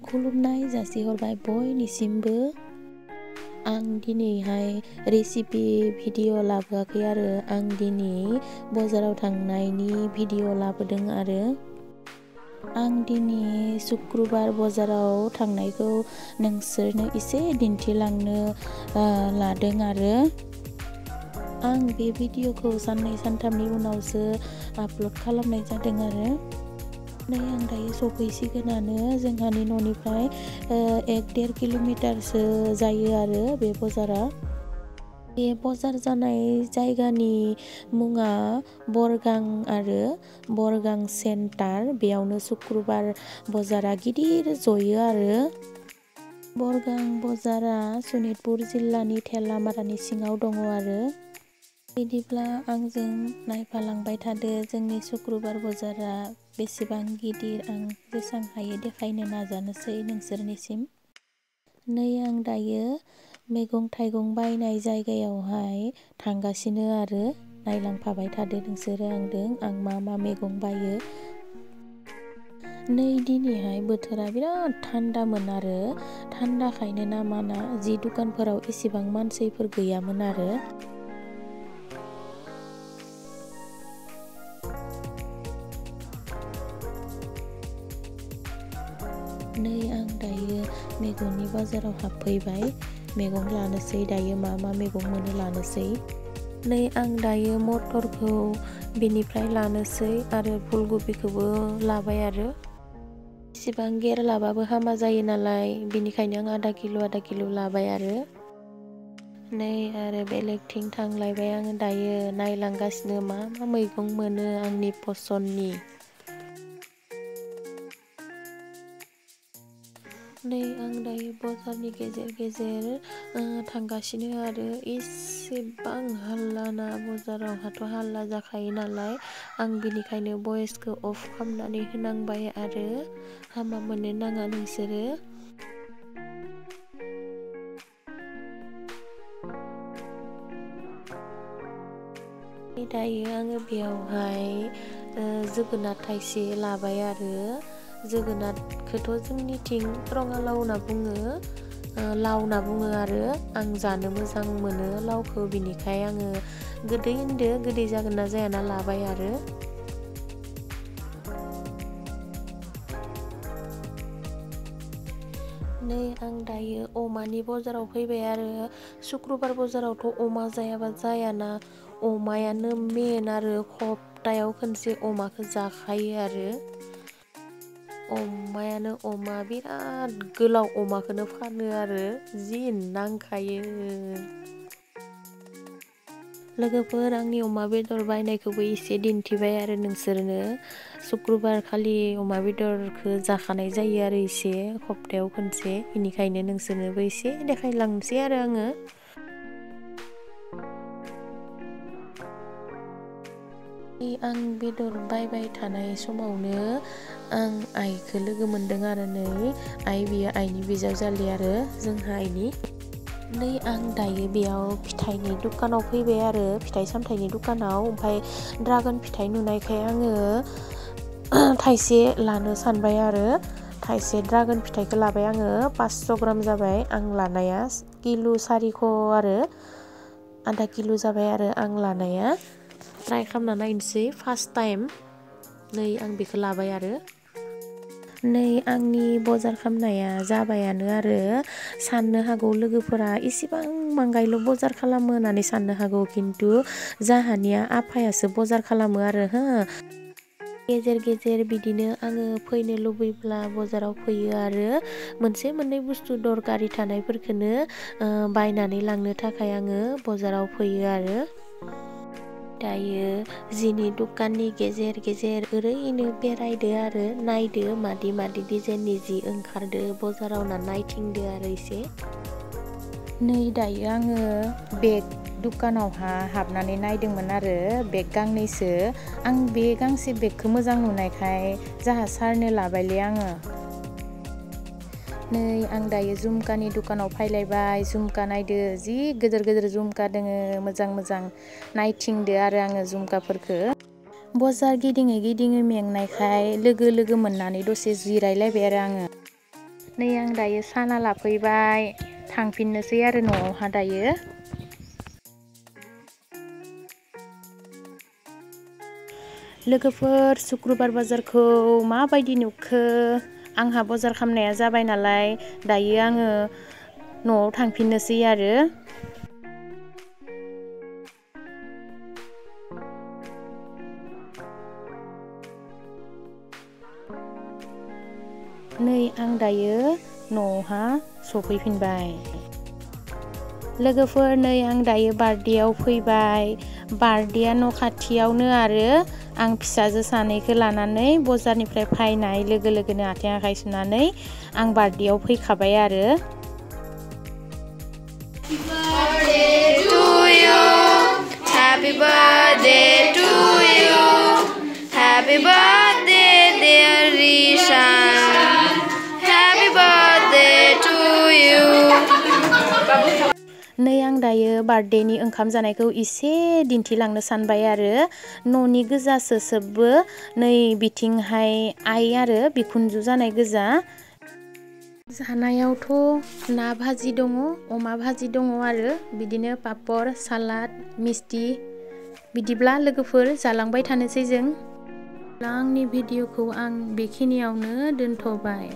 खुलुमनाय जासिहरबाय बयनिसिमबो। आं दिनैहाय रेसिपि भिडिअ लाबोआखै आरो आं दिनै बाजाराव थांनायनि भिडिअ लाबोदों आरो आं दिनै शुक्रबार बाजाराव थांनायखौ नोंसोरनो एसे दिन्थिलांनो लादों आरो आं बे भिडिअखौ साननै सानथामनि उनावसो आपल'ड खालामनाय जादों आरो नै आं दायो सफैसिगोनानो जोंहानि न'निफ्राय 1-1.5 किल'मिटारसो जायो आरो बे बाजारा। बे बाजार जानाय जायगानि मुङा बरगां आरो बरगां सेन्टार। बेयावनो शुक्रबार बाजारा गिदिर जयो आरो बरगां बाजारा सनितपुर जिल्लानि थेलामारानि सिङाव दङ आरो बिदिब्ला आंजों नायफालांबाय थादो जोंनि शुक्रबार बाजारा बेसेबां गिदिर। आं जेसां हायो देखायनो नाजानोसै नोंसोरनिसिम। नै आं दायो मैगं थाइगं बायनाय जायगायावहाय थांगासिनो आरो नायलांफाबाय थादो नोंसोरो आंदों आं मा मा मैगं बायो। नै दिनैहाय बोथोरा बिराद थान्दामोन आरो थान्दाखायनो ना माना जि दुखानफोराव एसेबां मानसिफोर गैयामोन आरो नै आं दायो मैगंनि बाजाराव हाबफैबाय। मैगं लानोसै दायो मा मा मैगं मोनो लानोसै। नै आं दायो मटरखौ बेनिफ्राय लानोसै आरो फुलकबिखौबो लाबाय आरो एसेबां गेर लाबाबो हामा जायो नालाय बेनिखायनो आं आधा किल' लाबाय आरो नै आरो बेलेगथिं थांलायबाय आङो दायो नायलांगासिनो मा मा मैगं मोनो आंनि पसन्दनि। नै आं दायो बाजारनि गेजेर गेजेर थांगासिनो आरो एसेबां हाल्ला ना बाजारावहाथ' हाल्ला जाखायो नालाय आं बिनिखायनो भइसखौ अफ खालामनानै होनांबाय आरो हामा मोननो नाङा नोंसोरो। दायो आङो बेयावहाय जोगोनार थाइसे लाबाय आरो जोगोनारखौथ' जोंनिथिं रङालाव होनना बुङो लाव होनना बुङो आरो आं जानो मोजां मोनो लावखौ बिनिखाय आङो गोदै होनदो गोदै जागोन ना जायाना लाबाय आरो नै आं दायो अमानि बाजाराव फैबाय आरो शुक्रबार बाजारावथ' अमा जायाबा जायाना अमायानो मेन आरो सप्तायाव खनसे अमाखौ जाखायो आरो अमायानो अमा बिराद गोलाव अमाखौनो फानो आरो जि नांखायो। लोगोफोर आंनि अमा बेदर बायनायखौबो एसे दिन्थिबाय आरो नोंसोरनो शुक्रबार खालि अमा बेदरखौ जाखानाय जायो आरो एसे सप्तायाव खनसे बेनिखायनो नोंसोरनोबो एसे देखायलांनोसै आरो आङो आं बेदर बायबाय थानाय समावनो आं आइखौ लोगो मोनदों आरो नै बियो आइनि बिजावजालि आरो जोंहा आइनि नै आं दायो बेयाव फिथाइनि दुखानाव फैबाय आरो फिथाइ सामथाइनि दुखानाव ओमफ्राय ड्रागन फिथाइ नुनायखाय आङो थाइसे लानो सानबाय आरो थाइसे ड्रागन फिथाइखौ लाबाय आङो 500 ग्राम जाबाय आं लानाया किल' 400 आरो आधा किल' जाबाय आरो आं लानाया ट्राइ खालामना नायनोसै फार्स्ट टाइम। नै आं बेखौ लाबाय आरो नै आंनि बाजार खालामनाया जाबायानो आरो साननो हागौ लोगोफोरा इसेबां बाङायल' बाजार खालामो होननानै साननो हागौ खिन्थु जाहानिया आफायासो बाजार खालामो आरो गेजेर गेजेर बिदिनो आङो फैनो लुबैब्ला बाजाराव फैयो आरो मोनसे मोननै बुस्थु दरकारि थानायफोरखौनो बायनानै लांनो थाखाय आङो बाजाराव फैयो आरो दायो जिनि दुखाननि गेजेर गेजेर ओरैनो बेरायदो आरो नायदो मादि मादि डिजाइननि जि ओंखारदो बाजाराव ना नायथिंदो आरो एसे नै दायो आङो बेग दुखानावहा हाबनानै नायदोंमोन आरो बेग गांनैसो आं बे गांसे बेगखौ मोजां नुनायखाय जाहा सारनो लाबायलै आङो नै आं दायो झुमकानि दुखानाव फैलायबाय झुमका नायदो जि गिदिर गिदिर झुमका दोङो मोजां मोजां नायथिंदो आरो आङो झुमकाफोरखौ बाजार गिदिङै गिदिङै मेंनायखाय लोगो मोननानै दसे जिरायलायबाय आरो आङो नै आं दायो साना लाफैबाय थांफिननोसै आरो न'आवहा दायो। लोगोफोर शुक्रुबार बाजारखौ माबायदि नुखो? आंहा बाजार खालामनाया जाबाय नालाय दायो आङो न'आव थांफिननोसै आरो। नै आं दायो न'आवहा सफैफिनबाय। लोगोफोर नै आं दायो बार्थडेआव फैबाय। बार्थडेआ न' खाथियावनो आरो आं फिसाजो सानैखौ लानानै बाजारनिफ्राय फैनाय लोगो लोगोनो आथिं आखाइ सुनानै आं बार्थडेआव फैखाबाय आरो। Happy birthday to you. Happy birthday dear Rishan. Happy birthday to you. नै आं दायो बार्थडेनि ओंखाम जानायखौ एसे दिन्थिलांनो सानबाय आरो। न'नि गोजासो सोबबो नै बिथिंहाय आइ आरो बिखुनजो जानाय गोजा। जानायावथ' ना भाजि दङ, अमा भाजि दङ आरो बिदिनो पापर, सालाद, मिस्टि। बिदिब्ला लोगोफोर जालांबाय थानोसै जों। आंनि भिडिअखौ आं बेखिनियावनो दोनथ'बाय।